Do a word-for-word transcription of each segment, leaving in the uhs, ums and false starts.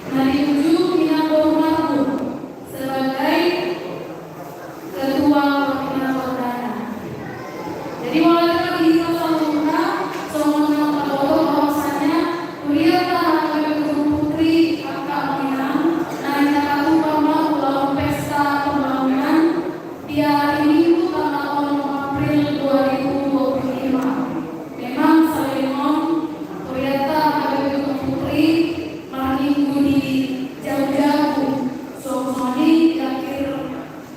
Nah, ditunjuk Inang Boru Marhum sebagai ketua pimpinan perdana. Jadi, mulai dari kita saluhutna, songon na taboto bahwasanya huria ta H K B P Gunung Putri, angka Inang, na nunga tatupa ma ulaon pesta pembangunan di hari Minggu tanggal onom April dua ribu dua puluh lima. Memang saleleng on, huria ta H K B P Gunung Putri marminggu di jagujagu, songon i di akhir,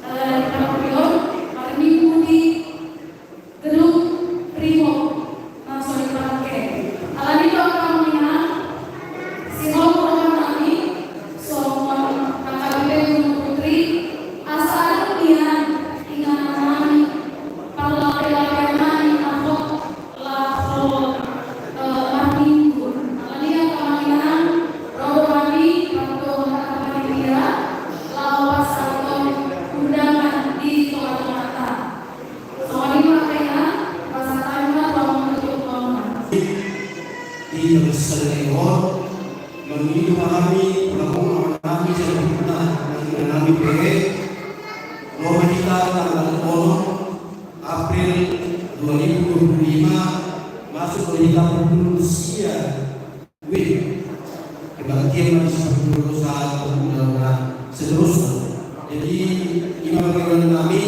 eh, di pangurion, marminggu di gedung Brimob, na so dipake. Alani i do, angka Inang, sihol rohanami songon H K B P Gunung Putri, asa adong nian inganannami, parlapelapenami, na hot laho, eh, marminggu. Alani i, angka Inang, ro do hami, patuduhon angka panitia, laho pasahathon undangan di tongatongata. Songon i ma, angka Inang, pasahat hami ma tu amang ketua. Di saleleng on, marnida ma hami, mangulahon hami saluhutna, nang inganami pe, ro ma hita tanggal onom April dua ribu dua puluh lima, masuk ma hita pukul sia. Wih, kebaktian ma di situ dulu saat pembangunan seterusnya. Jadi, ima bagaimana kami,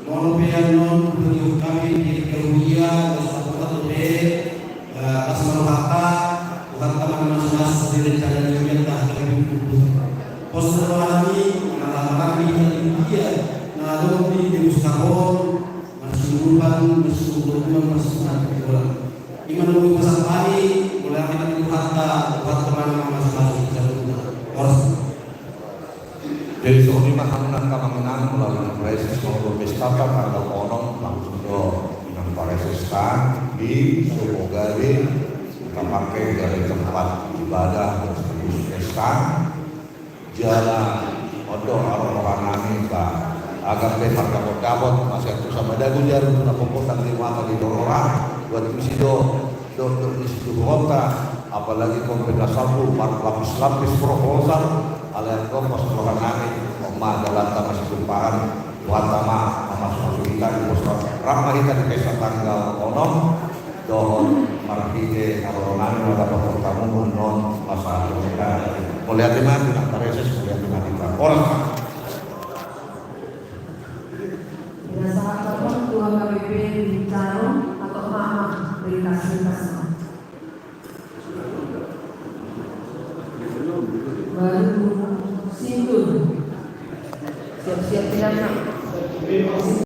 mohon pean non, bagi kami di Ruhia, dan sahabat T P, eh, asal Rohata, Rohata mana masuk-masuk di rencana di Ruhia, dah, kami butuh. Pos terlalu, nah, lama kami dari Ruhia, nah, dong di Debus Kahon, masih lupa, masih lupa, masih lupa. Ima na boi pasahat hami, mulai hami nanti Tuhanta, Tuhanta ma na mamasu-masu di saluhutna. Horas. Jadi, songon i ma hamu nang amang inang, mulai na praeses, songon pestata tanggal onom, langsung do inang praeses ta, di so boi gabe tapake gabe tempat ibadah, dan seterusnya ta. Jala on do harohanami, ba, agar pe mardapot-dapot, masian tu Sabadagu jarum, na pompon dang di mata di dorora, buat tusi do, do, do, di situ ronta, apalagi kompet na salpu, mar-, lapis-lapis proposal, alai anggo pos rohanami, on ma dalanta masitumpahan, Tuhanta ma mamasu-masu hita di pos, rap ma hita di pesta tanggal onom, dohot marhite haroronami ma dapot pertamu non masalah. Mauliate ma, inang praeses, mauliate ma di hita. Horas ma. Berdasarkan ketua K P P di Bintaro atau mama berita singkat.